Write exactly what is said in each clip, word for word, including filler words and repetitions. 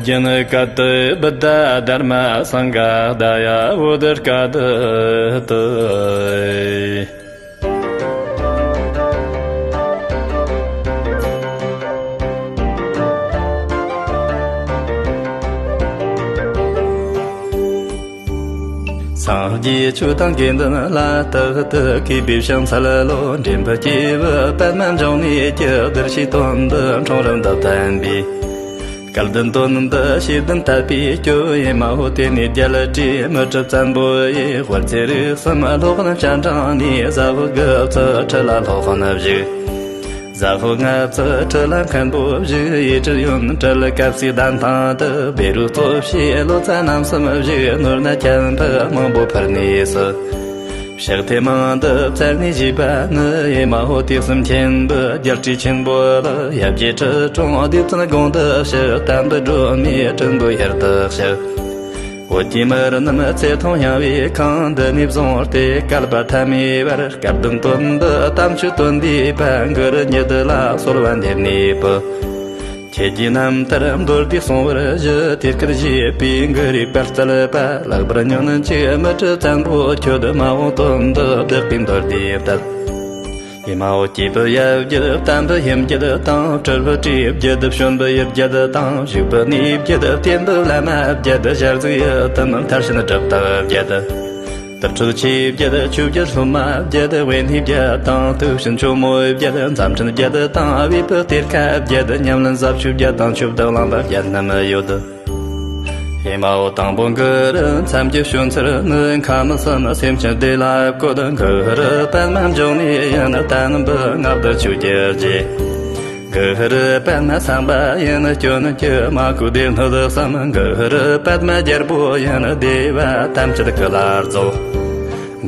ཡིན་ཀ་ཏི་བུདྡྷ་དྷརྨ་སངྒ་ད་ཡ་བོ་དྷི་ཀ་ཏི་ཏི། སངས་རྒྱས་ཆོས་དང་དགེ་འདུན་ལ་རྟག་ཏུ་གུས་པས་ཕྱག་འཚལ་ལོ། འདྲེན་པའི་སྐྱེས་བུ་པདྨ་འབྱུང་གནས་ཀྱི་བདུད་བཞིའི་དོན་དུ་འཁྲུངས་རབས་འདི་བསྟན་པའི། སྐལ་ལྡན་དོན་འདི་ཤེས་ལྡན་དད་པས་སྐྱོ་ཡེ་མ་འོ། དེ་ནས་རྒྱལ་སྲས་མུ་ཁྲི་བཙན་པོ་ཡི་དབུ་རྩེ་རིགས་གསུམ་སློབ་དཔོན་སྤྱན་དྲངས་ནས་ཟ་ཧོར་དགུ་བརྩེགས་ཁྲི་ལ་སློབ་དཔོན་བཞུགས། ཟ་ཧོར་ལྔ་བརྩེགས་ཁྲི་ལ་མཁན་པོ་བཞུགས། ཡེ་ཁྲི་ཡོན་ཏྲལ་གབ་ཚིག་གདན་སྟེང་དུ་བཻ་རོ་གཙོ་བྱས་ལོ་ཙཱ་རྣམ་གསུམ་བཞུགས། ནོར་སྣ་ཁྱད་འཕགས་མང་པོ་ཕུལ་ནས་སུ། ཕྱག་ཐེངས་མང་དུ་བཙལ་ནས་བཞེས་པ་ནི། ཨེ་མ་ཧོ། དུས་གསུམ་མཁྱེན་པའི་རྒྱལ་སྲས་ཆེན་པོ་ལ། ཡབ་རྗེ་ཁྲི་སྲོང་ལྡེ་བཙན་དགུང་དུ་གཤེགས། དམ་པའི་སྒྲོན་མེ་སྲིན་པོའི་ཡུལ་དུ་གཤེགས། བོད་ཀྱི་མི་རབས་རྣམས་ཚེ་ཐུང་ཡངས་པའི་ཁང་འདི་ནས་བཟུང་སྟེ། བསྐལ་པ་ཐ་མའི་བར་སྐལ་ལྡན་དོན་འདི་དམ་ཆོས་སྟོན་པའི་དཔལ་གུ་རུ་ཉིད་ལ་གསོལ་བ་འདེབས་ནས་བུ། ཁྱེད་ཀྱི་རྣམ་ཐར་མདོར་བསྡུས་གསུང་བར་ཞུ། དེ་སྐད་ཞུས་པས་གུ་རུས་བཀའ་སྩལ་པ། ལེགས་པར་ཉོན་ཅིག་མུ་ཁྲི་བཙན་པོ་ཁྱོད། མ་འོངས་དོན་དུ་བདག་གིས་མདོར་བསྡུས་བསྟན། ཨེ་མ་ཧོ། སྐྱེས་བུ་ཡབ་རྒྱུད་བསྟན་པའི་ཡུམ་རྒྱུད་དང་། སྤྲུལ་པའི་སྤྲེའུ་རྒྱུད་བྱོན་པའི་ཡུལ་རྒྱུད་དང་། བཞུགས་པའི་གནས་རྒྱུད་བསྟན་པའི་བླ་མ་རྒྱུད། ཞལ་གཟིགས་ཡི་དམ་མཐར་ཕྱིན་གྲུབ་རྟགས་རྒྱུད། དུར་ཁྲོད་ཆོས་རྒྱལ་ཆོས་རྒྱལ་སློབ་མ་རྒྱལ། དབེན་གནས་རྒྱལ་དང་དུག་ཤིང་ཆུ་མོ་རྒྱལ། མཚམས་སྤྲིན་རྒྱལ་དང་དབུས་པའི་གཏེར་ཁ་རྒྱལ། ཉམས་ལེན་ཟབ་ཆོས་རྒྱལ་དང་ཆོས་བདག་གླིང་པ་རྒྱལ་རྣམས་ཡོད། ཨེ་མ་ཧོ། དང་པོ་གུ་རུ་མཚན་གྱི་སྤྱོད་ཚུལ་ནི། ཁམས་གསུམ་སེམས་ཅན་བདེ་ལ་བཀོད། གུ་རུ་པདྨ་འབྱུང་གནས་ཡིན། བསྟན་པའི་མངའ་བདག་ཆོས་ཀྱི་རྗེ། གུ་རུ་པདྨ་སམ་བྷ་ཡིན། སྐྱོན་གྱིས་མ་གོས་སྡེ་སྣོད་གསུམ། གུ་རུ་པདྨ་རྒྱལ་པོ་ཡིན། བདེ་བ་ཐམས་ཅད་སྐུ་ལ་རྫོགས།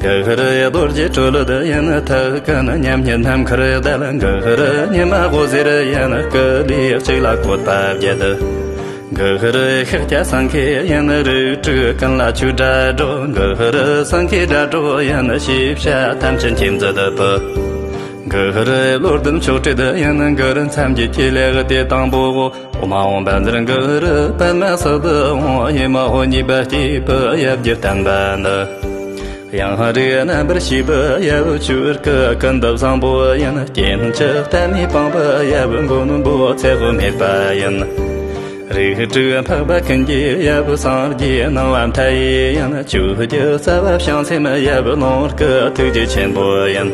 གུ་རུ་རྡོ་རྗེ་གྲོ་ལོད་ཡིན། ཐུགས་ཀུན་མཉམ་ཉིད་ནམ་མཁར་བརྡལ། གུ་རུ་ཉི་མ་འོད་ཟེར་ཡིན། སྐུ་ལུས་གཅིག་ལ་བཀོད་པ་བརྒྱད། གུ་རུ་ཤཱཀྱ་སེང་གེ་ཡིན། རིགས་དྲུག་ཀུན་ལ་ཆོས་སྒྲ་སྒྲོག། གུ་རུ་སེང་གེའི་སྒྲ་སྒྲོག་ཡིན། ཤེས་བྱ་ཐམས་ཅད་མཁྱེན་མཛད་པའི། གུ་རུ་བློ་ལྡན་མཆོག་སྲེད་ཡིན། གུ་རུ་མཚན་བརྒྱད་ཀྱི་ལེའུ་སྟེ་དང་པོའོ། ཨོཾ་ཨཱཿཧཱུྃ་བཛྲ་གུ་རུ་པདྨ་སིདྡྷི་ཧཱུྃ། ཨེ་མ་ཧོ། གཉིས་པ་སྐྱེས་བུ་ཡབ་རྒྱུད་བསྟན་པ་ནི། ཡང་རིགས་རྣམ་པར་ཤེས་པའི་ཡབ་ཆོས་སྐུ་ཀུན་ཏུ་བཟང་པོ་ཡིན། སྐྱེ་འཆི་ལྟ་མེད་སྤངས་པའི་ཡབ་མགོན་པོ་ཚེ་དཔག་མེད་པ་ཡིན། རིགས་དྲུག་འཕགས་པ་ཀུན་གྱི་ཡབ་སངས་རྒྱས་སྣང་བ་མཐའ་ཡས་ཡིན། ཆོས་ཀྱི་རྩ་བ་བྱང་སེམས་ཡབ་ལོངས་སྐུ་ཐུགས་རྗེ་ཆེན་པོ་ཡིན།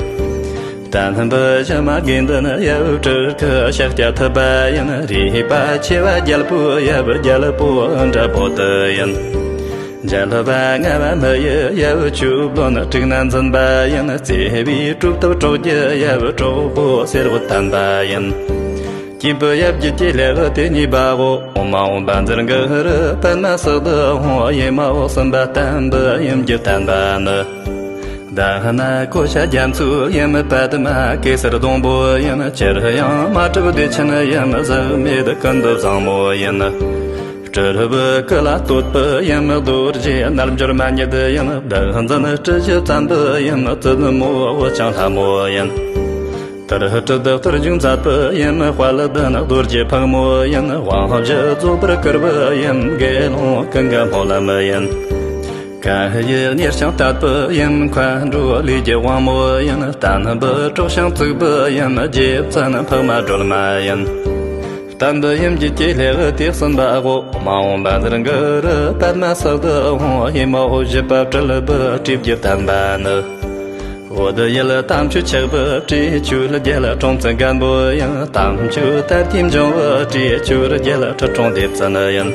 བསྟན་པའི་གཞི་མ་དགེ་འདུན་ཡབ་སྤྲུལ་སྐུ་ཤཱཀྱ་ཐུབ་པ་ཡིན། རིག་པ་ཆེ་བ་རྒྱལ་པོའི་ཡབ་རྒྱལ་པོ་ཨིནྡྲ་བྷུ་ཏི་ཡིན། འཇལ་བ་ལྔ་བ་མི་ཡི་ཡབ་ཆོས་བློན་དྲུག་ན་འཛིན་པ་ཡིན། བརྩེ་བའི་གྲོབ་ཐོབ་གྲོགས་ཀྱི་ཡབ་གྲོགས་པོ་གསེར་འོད་ལྡན་པ་ཡིན། སྐྱེས་བུ་ཡབ་རྒྱུད་ཀྱི་ལེའུ་སྟེ་གཉིས་པའོ། ཨོཾ་ཨཱཿཧཱུྃ་བཛྲ་གུ་རུ་པདྨ་སིདྡྷི་ཧཱུྃ། ཨེ་མ་ཧོ། གསུམ་པ་བསྟན་པའི་ཡུམ་རྒྱུད་བསྟན་པ་ནི། དྷ་ན་ཀོ་ཤ་རྒྱ་མཚོའི་ཡུམ་པདྨ་གེ་སར་སྡོང་པོ་ཡིན། ཅིར་ཡང་མ་གྲུབ་བདེ་ཆེན་ཡུམ་ཟག་མེད་ཀུན་ཏུ་བཟང་མོ་ཡིན། སྤྲུལ་པའི་སྐུ་ལ་བསྟོད་པའི་ཡུམ་རྡོ་རྗེ་རྣལ་འབྱོར་མ་ཉིད་ཡིན། བདག་འཛིན་སྤྲུལ་གཞི་བཙན་པོའི་ཡུམ་བཙུན་མོ་བུ་ཆུང་ལྷ་མོ་ཡིན། དུར་ཁྲོད་གཏོར་སྐྱོན་མཛད་པའི་ཡུམ་དཔལ་ལྡན་རྡོ་རྗེ་ཕག་མོ་ཡིན། དབང་བཞི་རྫོགས་པར་བསྐུར་བའི་ཡུམ་དགེ་སློང་ཀུན་དགའ་སྨོན་ལམ་ཡིན། བཀའ་ཡི་གཉེར་ཞིང་གཏད་པའི་ཡུམ་མཁའ་འགྲོ་ལས་ཀྱི་དབང་མོ་ཡིན། བསྟན་པའི་གྲོགས་ཤིང་བཙུགས་པའི་ཡུམ་རྗེ་བཙུན་འཕགས་མ་སྒྲོལ་མ་ཡིན། བསྟན་པའི་ཡུམ་རྒྱུད་ཀྱི་ལེའུ་སྟེ་གསུམ་པའོ། ཨོཾ་ཨཱཿཧཱུྃ་བཛྲ་གུ་རུ་པདྨ་སིདྡྷི་ཧཱུྃ། ཨེ་མ་ཧོ། བཞི་པ་སྤྲུལ་པའི་སྤྲེའུ་རྒྱུད་བསྟན་པ་ནི། བོད་ཡུལ་དམ་ཆོས་ཆགས་པའི་སྤྲེའུ་ཆོས་རྒྱལ་སྲོང་བཙན་སྒམ་པོ་ཡིན། དམ་ཆོས་དར་རྒྱས་འབྱུང་བའི་སྤྲེའུ་ཆོས་རྒྱལ་ཁྲི་སྲོང་ལྡེ་བཙན་ཡིན།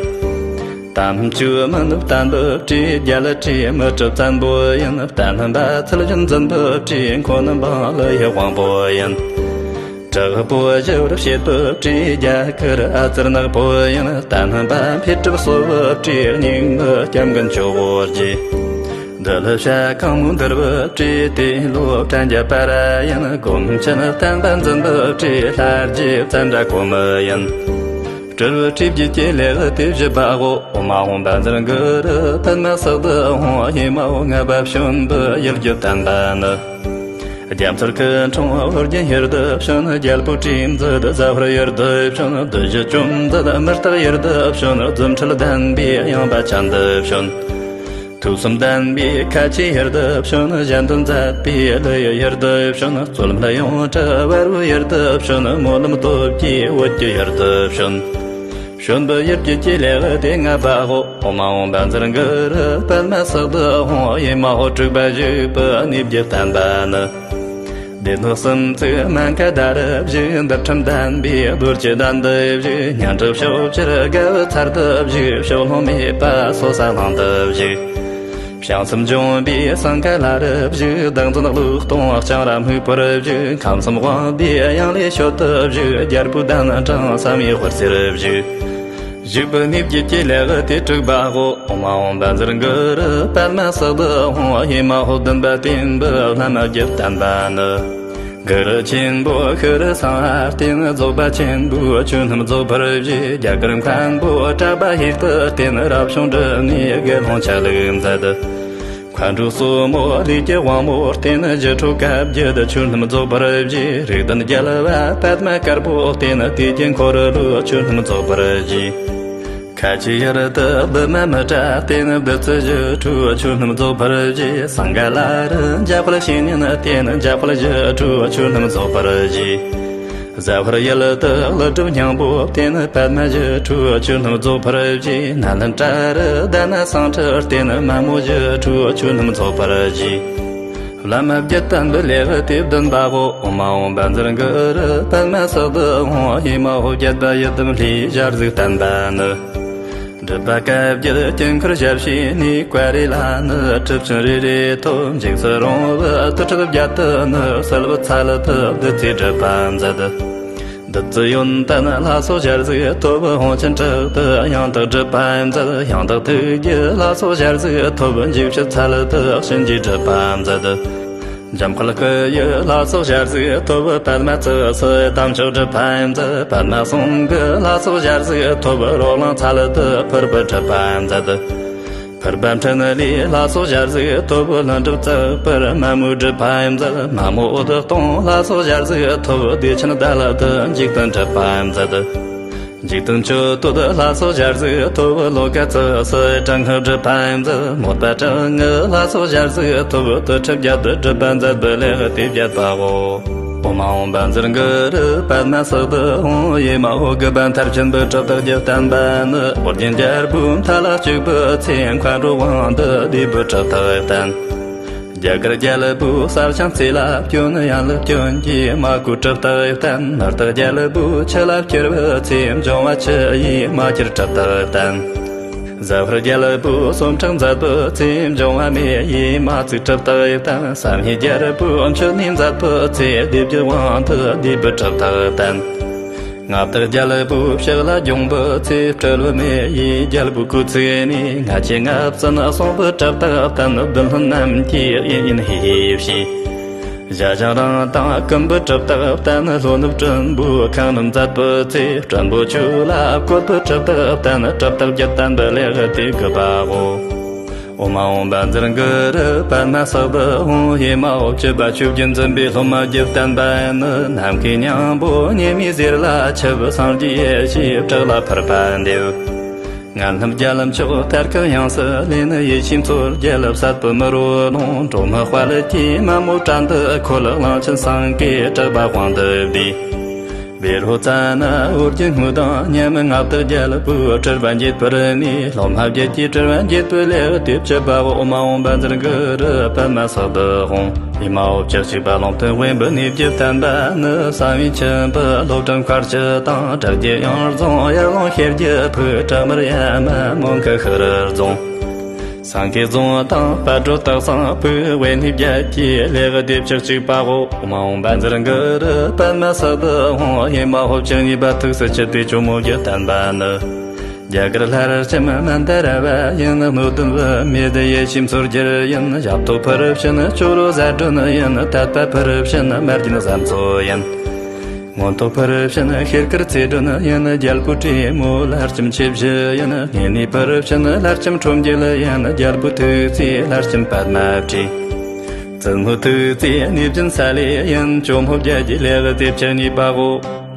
དམ་ཆོས་མི་ནུབ་བསྟན་པའི་སྤྲེའུ་རྒྱལ་སྲས་མུ་ཁྲི་བཙན་པོ་ཡིན། བསྟན་པ་ཚུལ་བཞིན་འཛིན་པའི་སྤྲེའུ་འཁོན་འབངས་ཀླུ་ཡི་དབང་པོ་ཡིན། དྲག་པོ་ཞི་བར་བྱེད་པའི་སྤྲེའུ་རྒྱ་གར་ཨ་ཙརྱ་ནག་པོ་ཡིན། བསྟན་པ་འཕེལ་གྲུབ་གསོ་བའི་སྤྲེའུ་སྙིང་པོ་སྐྱབས་མགོན་ཇོ་བོ་རྗེ། གདུལ་བྱ་གང་མོས་འདུལ་བའི་སྤྲེའུ་ཏེ་ལོ་བྲན་རྒྱ་པ་ར་ཡིན། སྒོམ་ཆེན་བསྟན་པ་འཛིན་པའི་སྤྲེའུ་ལྷ་རྗེ་བཙན་དྲག་གོ་མི་ཡིན། སྤྲུལ་པའི་སྤྲེའུ་རྒྱུད་ཀྱི་ལེའུ་སྟེ་བཞི་པའོ། ཨོཾ་ཨཱཿཧཱུྃ་བཛྲ་གུ་རུ་པདྨ་སིདྡྷི་ཧཱུྃ། ཨེ་མ་ཧོ། ལྔ་པ་བྱོན་པའི་ཡུལ་རྒྱུད་བསྟན་པ་ནི། རྒྱ་མཚོར་སྐུ་འཁྲུངས་ཨོ་རྒྱན་ཡུལ་དུ་བྱོན། རྒྱལ་པོ་དྲིན་མཛད་ཟ་ཧོར་ཡུལ་དུ་བྱོན། བདུད་བཞི་བཅོམ་མཛད་མི་རྟག་ཡུལ་དུ་བྱོན། རྫུ་འཕྲུལ་ལྡན་པའི་ཡངས་པ་ཅན་དུ་བྱོན། ཐུགས་གསུམ་ལྡན་པའི་ཁ་ཆེ་ཡུལ་དུ་བྱོན། གཞན་དོན་མཛད་པའི་ཀླུ་ཡི་ཡུལ་དུ་བྱོན། རྩོད་ལམ་ཡོངས་གྲོལ་བར་བུའི་ཡུལ་དུ་བྱོན། སྨོན་ལམ་སྟོབས་ཀྱིས་བོད་ཀྱི་ཡུལ་དུ་བྱོན། བྱོན་པའི་ཡུལ་གྱི་ལེའུ་སྟེ་ལྔ་པའོ། ཨོཾ་ཨཱཿཧཱུྃ་བཛྲ་གུ་རུ་པདྨ་སིདྡྷི་ཧཱུྃ། ཨེ་མ་ཧོ། དྲུག་པ་བཞུགས་པའི་གནས་བརྒྱད་བསྟན་པ་ནི། སྡེ་སྣོད་གསུམ་བཙུགས་སྨན་ཁང་དར་བཞུགས། འདུལ་ཁྲིམས་ལྡན་པའི་རྡོ་རྗེ་གདན་དུ་བཞུགས། སྙན་གྲགས་ཕྱོགས་བཅུར་དགའ་བའི་ཚལ་དུ་བཞུགས། ཕྱོགས་ལྷུང་མེད་པ་སོ་ས་གླིང་དུ་བཞུགས། བྱང་སེམས་ལྗོན་པའི་སིངྒ་ལ་རུ་བཞུགས། བདག་འཛིན་གླུ་གཏོང་ལྕང་ར་སྨུག་པོར་བཞུགས། ཁམས་གསུམ་དབང་སྡུད་ཡང་ལེ་ཤོད་དུ་བཞུགས། རྒྱལ་པོ་གདན་དྲངས་བསམ་ཡས་དབུ་རྩེར་བཞུགས། བཞུགས་པའི་གནས་བརྒྱད་ཀྱི་ལེའུ་སྟེ་དྲུག་པའོ། ཨོཾ་ཨཱཿཧཱུྃ་བཛྲ་གུ་རུ་པདྨ་སིདྡྷི་ཧཱུྃ། ཨེ་མ་ཧོ། བདུན་པ་བསྟན་པའི་ལམ་བརྒྱད་བསྟན་པ་ནི། གུ་རུ་ཆེན་པོ་ཤྲཱི་སིང་ཧར་བསྟེན། རྫོགས་པ་ཆེན་པོའི་ཆོས་རྣམས་རྫོགས་པར་བཞེས། རྒྱ་གར་མཁན་པོ་གྲགས་པ་ཧེ་ཏུ་བསྟེན། རབ་བྱུང་སྒྲུབ་ནས་དགེ་སློང་ཆ་ལུགས་མཛད། མཁའ་འགྲོ་སྲུ་མོ་ལས་ཀྱི་དབང་མོར་བསྟེན། ཞི་ཁྲོ་བཀའ་བརྒྱད་ཆོས་རྣམས་རྫོགས་པར་བཞེས། རིགས་ལྡན་རྒྱལ་བ་པདྨ་དཀར་པོར་བསྟེན། དུས་ཀྱི་འཁོར་ལོའི་ཆོས་རྣམས་རྫོགས་པར་བཞེས། ཁ་ཆེ་ཡུལ་དུ་བི་མ་མི་ཏྲ་བསྟེན། བདུད་རྩི་ཞི་ཁྲོའི་ཆོས་རྣམས་རྫོགས་པར་བཞེས། སིངྒ་ལ་རུ་འཇམ་དཔལ་བཤེས་གཉེན་བསྟེན། འཇམ་དཔལ་ཞི་ཁྲོའི་ཆོས་རྣམས་རྫོགས་པར་བཞེས། ཟ་ཧོར་ཡུལ་དུ་ཀླུ་སྒྲུབ་སྙིང་པོ་བསྟེན། པདྨ་ཞི་ཁྲོའི་ཆོས་རྣམས་རྫོགས་པར་བཞེས། ནཱ་ལེནྡྲ་རུ་དྷ་ན་སཾ་སྐྲི་བསྟེན། མ་མོ་ཞི་ཁྲོའི་ཆོས་རྣམས་རྫོགས་པར་བཞེས། བླ་མ་བརྒྱད་བསྟན་པའི་ལེའུ་སྟེ་བདུན་པའོ། ཨོཾ་ཨཱཿཧཱུྃ་བཛྲ་གུ་རུ་པདྨ་སིདྡྷི་ཧཱུྃ། ཨེ་མ་ཧོ། བརྒྱད་པ་ཡི་དམ་ལྷའི་ཞལ་གཟིགས་བསྟན་པ་ནི། སྒྲུབ་པ་བཀའ་བརྒྱད་དཀྱིལ་འཁོར་ཞལ་ཕྱེ་ནས། བཀའ་རེ་ལ་ནི་གྲུབ་ཆེན་རེ་རེ་ཐོབ། འཇིགས་སུ་རུང་བའི་དུར་ཁྲོད་བརྒྱད་དུ་ནི། གསལ་བའི་ཚལ་དུ་བདུད་རྩིའི་སྒྲུབ་པ་མཛད། བདུད་རྩི་ཡོན་ཏན་ལྷ་ཚོགས་ཞལ་གཟིགས་ཐོབ། དབང་ཆེན་དྲག་ཏུ་ཡང་དག་སྒྲུབ་པ་མཛད། ཡང་དག་ཐུགས་རྒྱུད་ལྷ་ཚོགས་ཞལ་གཟིགས་ཐོབ། འཇིགས་བྱེད་ཚལ་དུ་གཤིན་རྗེའི་སྒྲུབ་པ་མཛད། འཇམ་དཔལ་སྐུ་ཡི་ལྷ་ཚོགས་ཞལ་གཟིགས་ཐོབ། པདྨ་བརྩེགས་སུ་དམ་ཆོས་སྒྲུབ་པ་མཛད། པདྨ་གསུང་གི་ལྷ་ཚོགས་ཞལ་གཟིགས་ཐོབ། རོ་ལངས་ཚལ་དུ་ཕུར་བུའི་སྒྲུབ་པ་མཛད། ཕུར་པ་འཕྲིན་ལས་ལྷ་ཚོགས་ཞལ་གཟིགས་ཐོབ། ལྷུན་གྲུབ་བརྩེགས་པར་མ་མོའི་སྒྲུབ་པ་མཛད། མ་མོ་འོད་སྟོང་ལྷ་ཚོགས་ཞལ་གཟིགས་ཐོབ། བདེ་ཆེན་བརྡལ་དུ་འཇིག་རྟེན་སྒྲུབ་པ་མཛད། འཇིག་རྟེན་མཆོད་བསྟོད་ལྷ་ཚོགས་ཞལ་གཟིགས་ཐོབ། ལོ་ཀ་བརྩེགས་སུ་དྲག་སྔགས་སྒྲུབ་པ་མཛད། མོས་པ་དྲག་སྔགས་ལྷ་ཚོགས་ཞལ་གཟིགས་ཐོབ། དུར་ཁྲོད་བརྒྱད་དུ་སྒྲུབ་པ་མཛད་པའི་ལེའུ་སྟེ་བརྒྱད་པའོ། ཨོཾ་ཨཱཿཧཱུྃ་བཛྲ་གུ་རུ་པདྨ་སིདྡྷི་ཧཱུྃ། ཨེ་མ་ཧོ། དགུ་པ་མཐར་ཕྱིན་པའི་གྲུབ་རྟགས་བརྒྱད་བསྟན་པ་ནི། ཨོ་རྒྱན་རྒྱལ་པོའི་མཐའ་ལ་སྤྱུགས་པའི་ཚེ། མཁའ་འགྲོ་དབང་དུ་བསྡུས་པའི་གྲུབ་རྟགས་བསྟན། རྒྱ་གར་རྒྱལ་པོའི་གསལ་བྱང་རྩེ་ལ་བསྐྱོན། ཡན་ལག་བསྐྱོན་གྱིས་མ་གོས་གྲུབ་རྟགས་བསྟན། ནུབ་རྟགས་རྒྱལ་པོའི་ཆུ་ལ་བསྐྱུར་བའི་ཚེ། འབྱུང་བ་ཆུ་ཡིས་མ་ཁྱེར་གྲུབ་རྟགས་བསྟན། ཟ་ཧོར་རྒྱལ་པོའི་སོ་ཁྲག་མཛད་པའི་ཚེ། འབྱུང་བ་མེ་ཡིས་མ་ཚིག་གྲུབ་རྟགས་བསྟན། བསམ་ཡས་རྒྱལ་པོའི་མཆོད་གནས་མཛད་པའི་ཚེ། སྡེ་བརྒྱད་དབང་དུ་བསྡུས་པའི་གྲུབ་རྟགས་བསྟན། མངའ་བདག་རྒྱལ་པོའི་ཕྱག་ལ་སྦྱོངས་པའི་ཚེ། སྤྲུལ་པའི་མེ་ཡིས་རྒྱལ་པོའི་སྐུ་ཚིག་ནས། སྔ་ཕྱི་ལྔ་བཙན་གསུངས་པའི་གྲུབ་རྟགས་བསྟན། བདུད་བློན་རྣམས་ཀྱིས་ཡིན་ཡིན་ཧི་ཧི་བྱས། ཞལ་བྱང་རིང་དང་བསྐུམ་པའི་གྲུབ་རྟགས་བསྟན། ལྷོ་ནུབ་སྲིན་པོའི་ཁང་རྣམས་མཛད་པའི་ཚེ། སྲིན་པོ་ཆོས་ལ་བཀོད་པའི་གྲུབ་རྟགས་བསྟན། གྲུབ་རྟགས་བརྒྱད་བསྟན་པའི་ལེའུ་སྟེ་དགུ་པའོ། ཨོཾ་ཨཱཿཧཱུྃ་བཛྲ་གུ་རུ་པདྨ་སིདྡྷི་ཧཱུྃ། ཨེ་མ་ཧོ། བཅུ་པ་ཆོས་བརྒྱད་འཛིན་པའི་སློབ་མ་བརྒྱད་བསྟན་པ་ནི། ནམ་མཁའི་སྙིང་པོ་ཉི་མའི་ཟེར་ལ་ཆིབས། སངས་རྒྱས་ཡེ་ཤེས་བྲག་ལ་ཕུར་པ་འདེབས། ངན་ལམ་རྒྱལ་མཆོག་ཐར་ཁུར་ཡང་སུ་ལེན། ཡེ་ཤེས་མཚོ་རྒྱལ་བསད་པའི་མི་རོ་ལངས། གྲོ་མའི་དཔལ་གྱིས་མ་མོའི་བྲན་དུ་འཁོལ། གླང་ཆེན་སེང་གེ་གྲགས་པ་དབང་དུ་བསྡུས། བཻ་རོ་ཙ་ན་ཨོ་རྒྱན་དངོས་དང་མཉམ། མངའ་བདག་རྒྱལ་པོའི་སྤྲུལ་པ་འགྱེད་པར་ནུས། སློབ་མ་བརྒྱད་ཀྱིས་སྤྲུལ་པ་འགྱེད་པའི་ལེའུ་སྟེ་བཅུ་པའོ། ཨོཾ་ཨཱཿཧཱུྃ་བཛྲ་གུ་རུ་པདྨ་སིདྡྷི་ཧཱུྃ། ཨེ་མ་ཧོ། བཅུ་གཅིག་པ་ལུང་བསྟན་དབེན་པའི་གནས་བརྒྱད་བསྟན་པ་ནི། བསམ་ཡས་ཁྱིམ་པའི་སློབ་གྲྭའི་མཁར་ཆུ་དང་། བྲག་བརྒྱད་གཡང་རྫོང་ཡར་ཀླུང་ཤེལ་གྱི་ཕུག་བྲག་དམར་ཡ་མ་མོན་ཁ་ཤར་རྫོང་། སེང་གེ་རྫོང་དང་སྤ་གྲོ་སྟག་ཚང་ཕུག་དབེན་གནས་བརྒྱད་ཀྱི་ལེའུ་སྟེ་བཅུ་གཅིག་པའོ། ཨོཾ་ཨཱཿཧཱུྃ་བཛྲ་གུ་རུ་པདྨ་སིདྡྷི་ཧཱུྃ། ཨེ་མ་ཧོ། བཅུ་གཉིས་པ་ཐུགས་སུ་ཆུད་པའི་ཇོ་མོ་བརྒྱད་བསྟན་པ་ནི། རྒྱ་གར་ལྷ་ལྕམ་མན་དཱ་ར་བ་ཡིན། སྣོད་ལྡན་བུད་མེད་ཡེ་ཤེས་མཚོ་རྒྱལ་ཡིན། ཞབས་ཏོག་ཕུར་ཕྱིན་ཅོག་རོ་བཟའ་སྒྲོན་ཡིན། དད་པ་ཕུར་ཕྱིན་མར་རྒྱན་བཟའ་མཚོ་ཡིན། མངོན་རྟོགས་ཕུར་ཕྱིན་ཤེལ་དཀར་ཚེ་སྒྲོན་ཡིན། རྒྱལ་པོའི་བྲན་མོ་ལྷ་ལྕམ་མཆེད་བཞི་ཡིན། བསྙེན་གནས་ཕུར་ཕྱིན་ལྷ་ལྕམ་ཁྲོམ་རྒྱལ་ཡིན། རྒྱལ་པོའི་ཐུགས་བརྩེ་ལྷ་ལྕམ་པདྨ་བྲིས། ཙི་མོ་ཐུགས་བརྩེ་ནུས་ཅན་ས་ལེ་ཡིན། ཇོ་མོ་བརྒྱད་ཀྱི་ལེའུ་སྟེ་བཅུ་གཉིས་པའོ།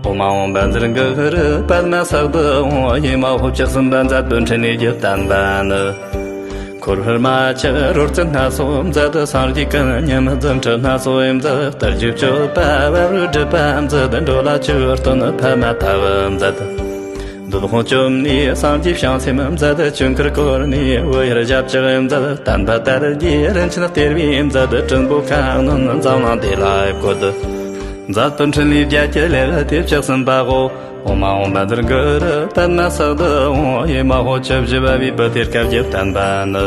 ཨོ་མ་འོངས་པ་ཛར་གི་རུ་པདྨ་སག་ཏུ་འོང་། ཨེ་མ་ཧོ། བཅུ་གསུམ་པ་མཛད་པའི་འཕྲིན་ལས་ཀྱི་བསྟན་པ་ནི། འཁོར་བར་མ་ཆགས་རོལ་རྩེད་སྣ་ཚོགས་མཛད། སངས་རྒྱས་ཀུན་མཉམ་རྫུ་འཕྲུལ་སྣ་ཚོགས་མཛད། རྟ་རྒྱུག་སྤྱོད་པ་བ་རུ་སྒྲུབ་པ་མཛད། འགྲོ་ལ་ཆོས་སྟོན་ཕ་མ་ཐབས་མཛད། འདོད་དཔུང་བཅོམ་ནས་སངས་རྒྱས་བྱང་སེམས་མཛད། ཆོས་འཁོར་བསྐོར་ནས་བོད་ཡུལ་ཞབས་ཕྱི་མཛད། བསྟན་པ་དར་རྒྱས་རིན་ཆེན་གཏེར་བུས་མཛད། སྲིན་པོ་ཁ་གནོན་འཛམ་གླིང་བདེ་ལ་བཀོད། མཛད་པའི་འཕྲིན་ལས་བརྒྱད་ཀྱི་ལེའུ་སྟེ་བཅུ་གསུམ་པའོ། ཨོ་མ་འོངས་པ་ཛར་གི་རུ་པདྨ་སག་ཏུ་འོང་། ཨེ་མ་ཧོ། བཅུ་བཞི་པ་བི་བུ་ཏེར་ཀ་གི་བསྟན་པ་ནི།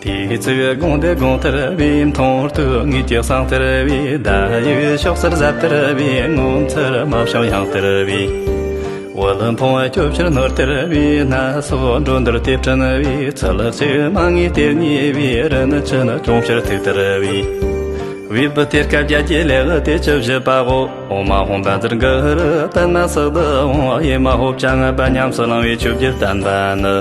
དུས་ཚིགས་དགོངས་འདི་དགོངས་ཐེར་བས། མཐོང་ཐོས་ངེས་ཀྱི་གསང་ཐེར་བས། ད་ཡིག་ཕྱོགས་སར་ཟབ་ཐེར་བས། ངོ་མཚར་མ་བྱུང་ཡང་ཐེར་བས། བུ་ལོན་ཕུང་བ་སྐྱོབ་ཕྱིར་ནོར་ཐེར་བས། སྣ་ཚོགས་འགྲོ་འདིར་དེ་བྲིན་བས། ཚུལ་ལེགས་ཚིག་མང་ངེས་སྟེར་ཉེས་བས། རིན་ཆེན་སྐྱོང་ཕྱིར་ཐུགས་ཐེར་བས། བི་བུ་ཏེར་ཀ་བརྒྱད་ཀྱི་ལེའུ་སྟེ་བཅུ་བཞི་པའོ། ཨོ་མ་འོངས་པ་ཛར་གི་རུ་པདྨ་སག་ཏུ་འོང་། ཨེ་མ་ཧོ། བཅོ་ལྔ་པ་ཉམས་སུ་བླང་བའི་ཆོས་བརྒྱད་བསྟན་པ་ནི།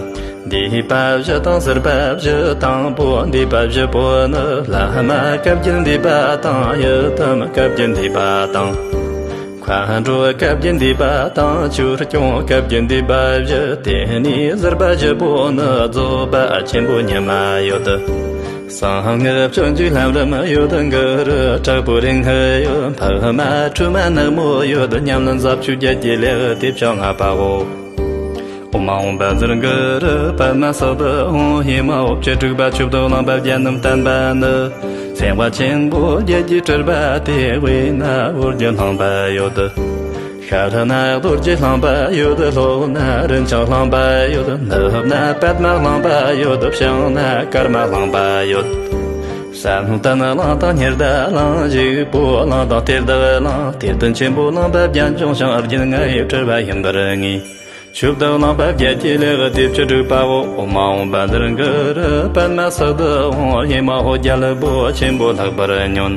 འདུས་པ་བཞི་དང་ཟུར་པ་བཞི་དང་པོ། འདུས་པ་བཞི་པོ་ནི། བླ་མ་བཀའ་བརྒྱུད་འདུས་པ་དང་། ཡི་དམ་བཀའ་བརྒྱུད་འདུས་པ་དང་། མཁའ་འགྲོ་བཀའ་བརྒྱུད་འདུས་པ་དང་། ཆོས་སྐྱོང་བཀའ་བརྒྱུད་འདུས་པ་བཞི། དེ་ནས་ཟུར་པ་བཞི་པོ་ནི། རྫོགས་པ་ཆེན་པོ་ཉི་མ་ཡོད། གསང་སྔགས་སྤྱོད་འཇུག་ལམ་རིམ་ཡོད། གུ་རུ་དྲག་པོའི་རིང་ཡོད། འཕགས་མ་ཁྲོས་མ་ནག་མོ་ཡོད། ཉམས་ལེན་ཟབ་ཆོས་བརྒྱད་ཀྱི་ལེའུ་སྟེ་བཅོ་ལྔ་པའོ། ཨོ་མ་འོངས་པ་ཛར་གི་རུ་པདྨ་སག་ཏུ་འོང་། ཨེ་མ་ཧོ། བཅུ་དྲུག་པ་ཆོས་བདག་གླིང་པ་བརྒྱད་རྣམས་བསྟན་པ་ནི། སེམས་དཔའ་ཆེན་པོ་བརྒྱད་ཀྱི་སྤྲུལ་པ་སྟེ། དབུས་ན་ཨོ་རྒྱན་གླིང་པ་ཡོད། ཤར་ན་རྡོ་རྗེ་གླིང་པ་ཡོད། ལྷོ་ན་རིན་ཆེན་གླིང་པ་ཡོད། ནུབ་ན་པདྨ་གླིང་པ་ཡོད། བྱང་ན་ཀརྨ་གླིང་པ་ཡོད། བསམ་གཏན་གླིང་དང་ཉི་ཟླ་གླིང་། བཞུགས་པོ་གླིང་དང་གཏེར་བདག་གླིང་། གཏེར་སྟོན་ཆེན་པོ་གླིང་པ་བརྒྱད་འབྱུང་ཞིང་། རྒྱུད་ལྔ་ཡི་སྤྲུལ་པ་ཡིན་པར་ངེས། ཆོས་བདག་གླིང་པ་བརྒྱད་ཀྱི་ལེའུ་སྟེ་བཅུ་དྲུག་པའོ། ཨོ་མ་འོངས་པ་ཛར་གི་རུ་པདྨ་སག་ཏུ་འོང་། ཨེ་མ་ཧོ། རྒྱལ་པོ་ཆེན་པོ་ལྷག་པར་ཉོན།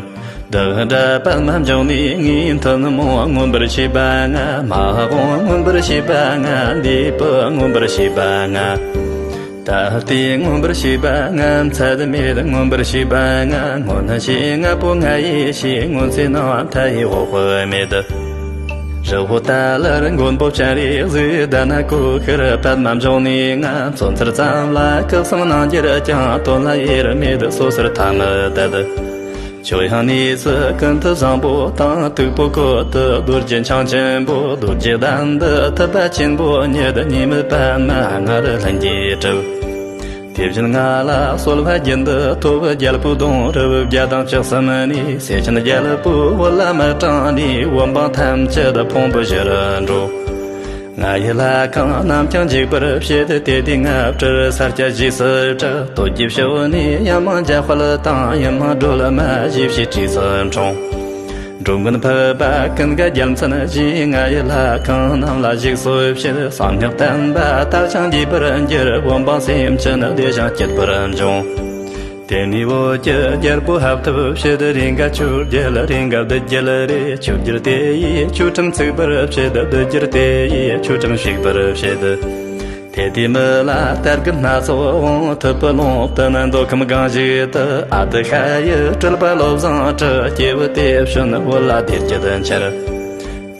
བདག་འདྲ་པདྨ་འབྱུང་གནས་ངས། ཐུན་མོང་མངོན་པར་ཤེས་པ་ལྔ། མ་འོངས་མངོན་པར་ཤེས་པ་ལྔ། འདས་པ་མངོན་པར་ཤེས་པ་ལྔ། ད་ལྟའི་མངོན་པར་ཤེས་པ་ལྔ། ཚད་མེད་མངོན་པར་ཤེས་པ་ལྔ། མངོན་ཤེས་ལྔ་པོ་ང་ཡིས་ཤེས། མངོན་ཚེ་ནང་མཐའ་ཡས་འོག་མེད། རི་བོ་ཏཱ་ལར་མགོན་པོ་སྤྱན་རས་གཟིགས། དྷ་ན་ཀོ་ཤར་པདྨ་འབྱུང་གནས་ང་། མཚོན་ཚུལ་ཙམ་ལ་སྐུ་གསུམ་སྣང་རྒྱུར་ཀྱང་། དོན་ལ་དབྱེར་མེད་སོ་སོར་ཐ་མི་དད། ཆོས་དབྱིངས་གནས་སུ་ཀུན་ཏུ་བཟང་པོ་དང་། སྟུག་པོ་བཀོད་དུ་རྡོ་རྗེ་འཆང་ཆེན་པོ། རྡོ་རྗེ་གདན་དུ་ཐུབ་པ་ཆེན་པོ་ཉིད། ཉེས་དམིགས་པདྨ་སྔར་ལྷུན་གྱིས་གྲུབ། དེ་བཞིན་ང་ལ་གསོལ་བ་རྒྱུན་དུ་ཐོབ། རྒྱལ་པོའི་གདུང་རབས་བརྒྱ་དང་བཅུ་གསུམ་ནས། སེ་ཆེན་རྒྱལ་པོའི་བོད་ལ་མི་གྲངས་ནས། བོད་འབངས་ཐམས་ཅད་ཕུང་པོའི་གཞི་རུ་འགྲོ། ང་ཡི་ལྷ་ཁང་རྣམས་ཀྱང་འཇིག་པར་བྱེད། དེ་དུས་ང་སྤྲུལ་ས་སྐྱ་བཞེས་སུ་གྲགས། སྟོད་ཀྱི་ཕྱོགས་ནས་ཡམ་མང་རྒྱ་དཔལ་དང་། ཡུམ་མང་སྒྲོལ་མ་ཞེས་བྱའི་བྲིས་སུ་འཁྲུངས། འགྲོ་མགོན་ཕུར་པ་ཀུན་དགའ་རྒྱལ་མཚན་ཞེས། ང་ཡི་ལྷ་ཁང་རྣམས་ལ་ཞིག་གསོ་བྱེད། གསང་སྔགས་བསྟན་པ་དར་ཞིང་རྒྱས་པར་འགྱུར། བོད་འབངས་སེམས་ཅན་བདེ་ཞིང་སྐྱིད་པར་འབྱུང་། དེ་ནས་བོད་ཀྱི་རྒྱལ་པོ་ཧབ་ཐོབ་བྱེད། རེ་འགའ་ཆོས་རྒྱལ་རེ་འགའ་བདུད་རྒྱལ་རེ། ཆོས་རྒྱལ་དེ་ཡིས་ཆོས་ཁྲིམས་བརྩིག་པར་བྱེད། བདུད་རྒྱལ་དེ་ཡིས་ཆོས་ཁྲིམས་བཤིག་པར་བྱེད། དེ་དུས་མི་ལ་དར་དཀར་སྣ་ཚོགས་འོང་། ཐུབ་པའི་ཀློང་དུ་ནི་མདོ་ཁམས་སྒང་ཞིག་ཏུ། ཨ་ཏི་ཤ་ཡི་སྤྲུལ་པ་བློ་བཟང་གྲུབ། སྐྱེས་བུ་དེ་བྱོན་བོད་ལ་བདེ་སྐྱིད་འཆར།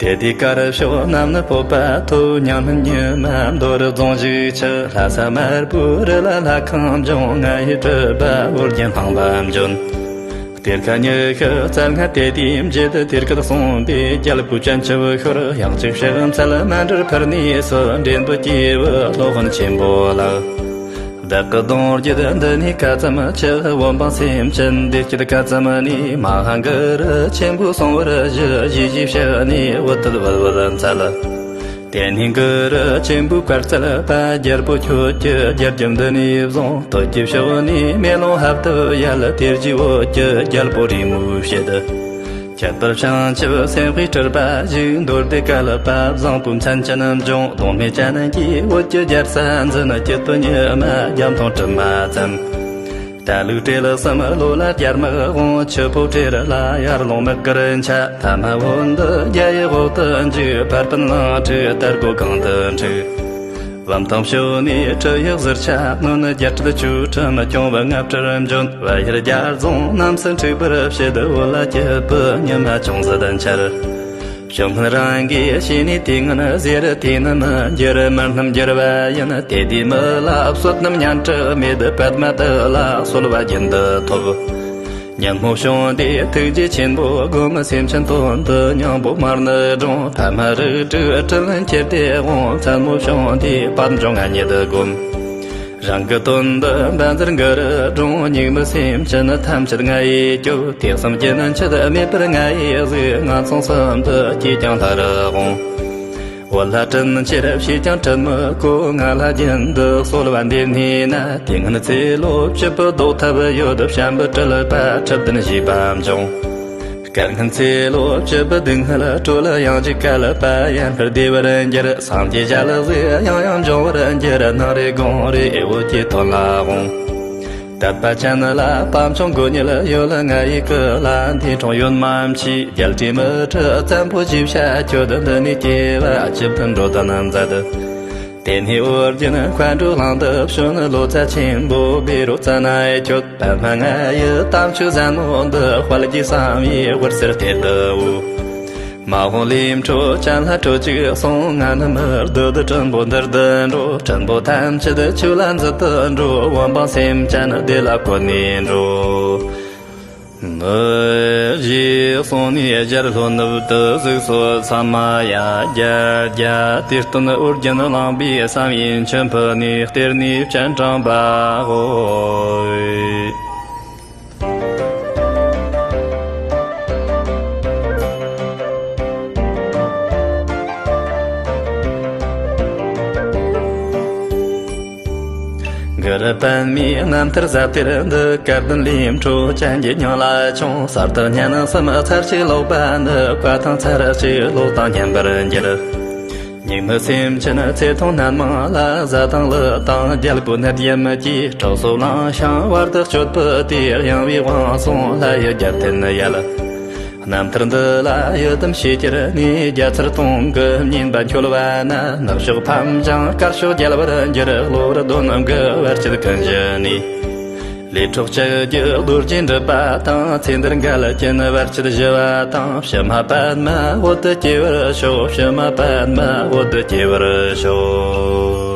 དེ་དུས་དཀར་ཕྱོགས་རྣམས་ནི་སྤོབས་པ་མཐོ། ཉམས་སྨིན་ཉི་མ་མདོ་རུ་རྫོང་ཞིག་ཆགས། ལྷ་ས་དམར་པོའི་རི་ལ་ལྷ་ཁང་འབྱུང་། ང་ཡི་སྤྲུལ་པ་ཨོ་རྒྱན་གླིང་པ་འབྱོན། གཏེར་ཁ་ཉི་ཤུ་རྩ་ལྔ་དེ་དུས་འབྱེད། དེར་སྐད་གསུངས་པས་རྒྱལ་པོའི་སྤྱན་ཆབ་ཤོར། ཡང་གཅིག་ཕྱག་འཚལ་མཎྜལ་ཕུལ་ནས་སུ། འདྲེན་པའི་སྐྱེས་བུ་སློབ་དཔོན་ཆེན་པོ་ལགས། བདག་གི་གདུང་རྒྱུད་འདི་ནས་ག་ཙམ་ཆགས། བོད་འབངས་སེམས་ཅན་བདེ་སྐྱིད་ག་ཙམ་ནུས། མ་ཧཱ་གུ་རུ་ཆེན་པོས་གསུང་བར་ཞུ། ཞེས་ཞུས་ཕྱག་ནས་འུད་དུ་བུད་བུད་འཚལ། དེ་ནས་གུ་རུ་ཆེན་པོས་བཀའ་སྩལ་པ། རྒྱལ་པོ་ཁྱོད་ཀྱི་རྒྱལ་རྒྱུད་འདི་ནས་བཟུང་། སྟོད་ཀྱི་ཕྱོགས་ནས་མེ་ལོང་ཧབ་ཏུ་ཡལ། དེ་རྗེས་བོད་ཀྱི་རྒྱལ་པོ་རེ་མོས་བྱེད། ཁྱད་པར་བྱང་ཆུབ་སེམས་དཔའི་སྤྲུལ་པ་ཞིག་མདོ་སྡེ་བཀའ་བབས་བཟང་པོའི་མཚན་ཅན་འབྱུང་། གདོང་མའི་སྤྱན་གྱིས་བོད་ཀྱི་རྒྱལ་ས་འཛིན། སྐྱིད་པའི་ཉི་མ་རྒྱ་མཐོང་གྲིབ་མ་ཙམ། རྟ་ལུག་སྤྲེལ་གསུམ་ལོ་ལ་རྒྱལ་མི་འོང་། ཆུ་ཕོ་སྤྲེལ་ལ་ཡར་ལུང་མི་དཀར་འཆའ། ཐ་མ་བོད་འདི་རྒྱ་ཡི་འོག་ཏུ་འཇུག་བར་པན་གླིང་འཁྲུག་དར་གོ་གང་དུ་འཁྲུག་བམ་ཐང་ཕྱོགས་ནས་ཁྲི་ཡག་ཟུར་ཆ་སྣོན། རྒྱ་ཁྲི་ཆུ་ཁྲི་སྐྱོང་བ་ལྔ་བྲལ་འབྱོན། བལ་ཡུལ་རྒྱལ་རྫོང་རྣམ་སྲས་འཁྲུག་པར་བྱེད། བོད་ལ་སྐྱིད་པའི་ཉི་མ་བྱུང་ཟིན་འཆར། བྱམས་སྙིང་རང་གིས་ཤེས་ནས་དེ་སྔོན་ཟེར། དེ་ནི་མི་འགྱུར་མི་རྣམས་འགྱུར་བ་ཡིན། དེ་དུས་མི་ལ་བསོད་ནམས་ཉམས་འཕྲི་མེད། པདྨ་དེ་ལ་གསོལ་བ་རྒྱུན་དུ་ཐོབ། ཉིན་མོ་བྱུང་དུས་ཐུགས་རྗེ་ཆེན་པོ་བསྒོམ། སེམས་ཅན་དོན་དུ་སྙིང་པོ་མར་ནི་དྲོངས། ཕ་མ་རིགས་དྲུག་དྲིན་ལན་ཁྱེར་ཏེ་འོང་། མཚན་མོ་བྱུང་དུས་དཔལ་འབྱོར་ང་ཉིད་བསྒོམ། རང་གི་དོན་དུ་བཛྲ་གུ་རུ་དྲུང་། སྙིགས་མའི་སེམས་ཅན་ཐམས་ཅད་ང་ཡིས་སྐྱོབ། དུས་གསུམ་རྒྱུན་ཆད་མེད་པར་ང་ཡིས་གཟིགས། ངན་སོང་གསུམ་དུ་སྐྱེས་ཀྱང་སླར་འོང་། བོད་ལ་དྲིན་ཆེར་བྱས་ཀྱང་དྲིན་མི་གོ། ང་ལ་རྒྱུན་དུ་གསོལ་བ་འདེབས་ནུས་ན། དེ་སྔོན་ཚེ་ལོ་བཅུ་པའི་ཟློག་ཐབས་ཡོད། བྱམས་པའི་སྤྲུལ་པ་ཁྲི་བདུན་བཞེས་པ་འབྱུང་། སྐལ་ངན་ཚེ་ལོ་བཅུ་པའི་སྡུག་བསྔལ་སྤྲོ་ལ། ཡང་ཅིག་བསྐལ་པ་ཡན་འཕེལ་བདེ་བར་འགྱུར། སངས་རྒྱས་ཞལ་གཟིགས་ཡང་ཡང་འབྱུང་བར་འགྱུར། སྣང་རེ་དགོངས་རེ་འོད་ཀྱི་དོན་ལ་འོང་། དད་པ་ཅན་ལ་དཔལ་འབྱོར་དགོས་ཉིད་ཡོད། ང་ཡི་སྐུ་ལ་འདས་འཁྲུངས་ཡོད་མ་མཆིས། རྒྱལ་སྲས་མི་ཁྲི་བཙན་པོ་ཞེས་བྱ་ཁྱོད། འདི་ནས་སྐྱེ་བ་བཅུ་བདུན་འགྲོ་དོན་མཛད། དེ་ནས་ཨོ་རྒྱན་མཁའ་འགྲོའི་གླིང་དུ་བྱོན། ལོ་ཙཱ་ཆེན་པོ་བཻ་རོ་ཙ་ན་ཡི་ཁྱོད། པདྨ་ང་ཡི་དམ་ཆོས་ཟབ་མོ་འདི། དཔལ་གྱི་བསམ་ཡས་འོད་ཟེར་གཏེར་དུ་བོས། མ་འོངས་ལས་འཕྲོ་ཅན་ལ་སྤྲོ་ཅིག་གསུངས། ང་ནི་མི་བདུད་སྲིན་པོ་འདུལ་དུ་འགྲོ། སྲིན་པོ་ཐམས་ཅད་ཆོས་ལ་འཛིན་དུ་འགྲོ། བོད་འབངས་སེམས་ཅན་བདེ་ལ་བཀོད་ནས་འགྲོ། འདི་ཞེས་གསུངས་ནས་རྒྱལ་ལྷོ་ནུབ་ཏུ་གཟིགས་སོ་ས་མ་ཡ་རྒྱ་རྒྱ། དེ་སྟོན་ཨོ་རྒྱན་གླིང་པའི་བསམ་ཡས་མཆོད་འབུལ་ནས། གཏེར་ནས་སྤྱན་དྲངས་པའོ། གུ་རུ་པདྨའི་རྣམ་ཐར་ཟབ་གཏེར་འདི། སྐལ་ལྡན་ལས་འཕྲོ་ཅན་གྱི་སྙིང་ལ་ཆོངས། གསར་དུ་སྙན་གསན་ཚར་གཅིག་ཀློག་པ་ནི། བཀའ་ཐང་ཚར་གཅིག་ཀློག་དང་སྙན་པར་འགྱུར། སྙིགས་མའི་སེམས་ཅན་ཚེ་ཐུང་ནད་མང་ལ། གཟའ་དང་ཀླུ་དང་རྒྱལ་པོའི་ནད་ཡམས་ཀྱིས། སྲོག་གསོ་གླེང་བྱང་བར་དུ་གཅོད་པའི་དུས། གཡེང་བའི་དབང་སོང་ལྷ་ཡི་རྒྱལ་བསྟན་ཡལ། རྣམ་ཐར་འདི་ལ་ཡི་དམ་ཞེས་གྱུར་ནས། རྒྱལ་ཚར་སྟོང་གི་བསྙེན་པ་འཁྱོལ་བ་ན། ནུབ་ཕྱོགས་ཕམ་བྱང་དཀར་ཕྱོགས་རྒྱལ་བར་འགྱུར། གློ་བུར་གདོན་དགུ་བར་ཆད་ཀུན་ཞི་ནས། ལས་འཕྲོག་ལྕགས་ཀྱུ་རྡོ་རྗེ་འགྲིབ་པ་དང་། ཚེ་འདིར་འགལ་རྐྱེན་བར་ཆད་ཞི་བ་དང་། ཕྱི་མ་པདྨ་འོད་དུ་སྐྱེ་བར་ཤོག་ཕྱི་མ་པདྨ་འོད་དུ་སྐྱེ་བར་ཤོག